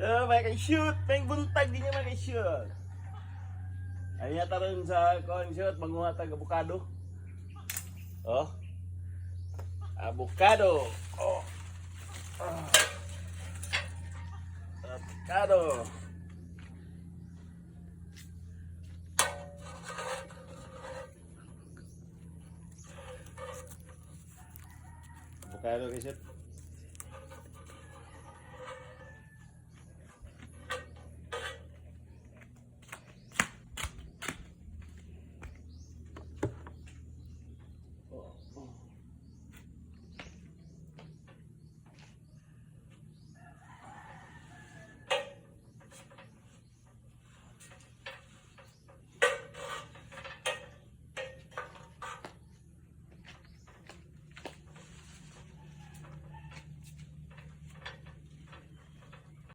May kay-shoot. May buntag din niya may kay-shoot. Ay yata rin sa shoot, manguha tag avocado. Oh. Avocado. Oh. Avocado. Avocado kay-shoot.